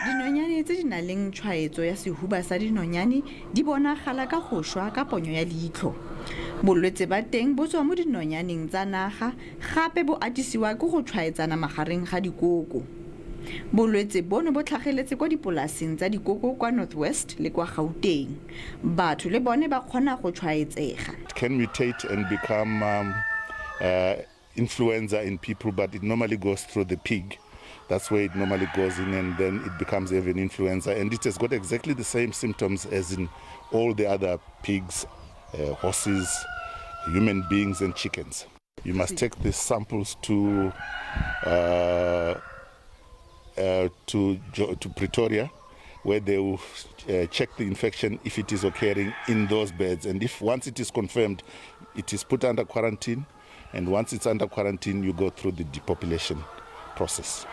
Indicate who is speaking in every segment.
Speaker 1: Dinonyane tse di nang le tshwaetso ya sehuba sa dinonyane di bonagala ka go šwa ka ponyo ya leitlho. Bolwetse ba teng bo tswa mo dinonyaneng tsa naga gape bo atisiwa ke go tshwaetsana magareng ga dikoko. Bolwetse bono bo tlhageletse kwa dipolaseng tsa dikoko kwa North West le kwa Gauteng. Batho le bone ba kgona go tshwaetsega.
Speaker 2: It can mutate and become influenza in people, but it normally goes through the pig. That's where it normally goes in, and then it becomes avian influenza. And it has got exactly the same symptoms as in all the other pigs, horses, human beings, and chickens. You must take the samples to Pretoria, where they will check the infection if it is occurring in those birds. And if once it is confirmed, it is put under quarantine. And once it's under quarantine, you go through the depopulation process.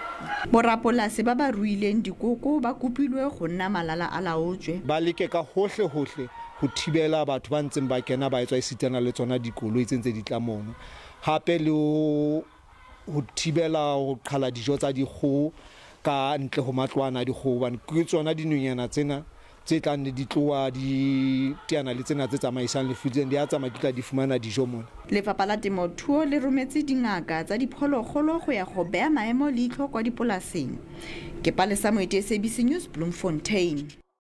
Speaker 1: Borapolase ba ba ruileng dikoko ba kopilwe go nna malala a laotswe.
Speaker 3: Ba leke ka hohle hohle ho thibela batho ba ntseng ba kena ba etswa esitana le tsona dikoloi tse ntse di tla mono, hape le ho thibela ho qhala dijo tsa dikgoho ka ntle ho matlwana a dikgoho, hobane ke tsona dinonyana tsena tse tlang ne di tloha di teana le tsena tse tsamaisang lefu tsena, di a tsamaya di tla di fumana dijo mona.
Speaker 1: Lefapha la Temothuo le rometse dingaka tsa diphologolo go ya go beya maemo leitlho kwa dipolaseng. Ke Palesa Moeti, SABC News, Bloemfontein.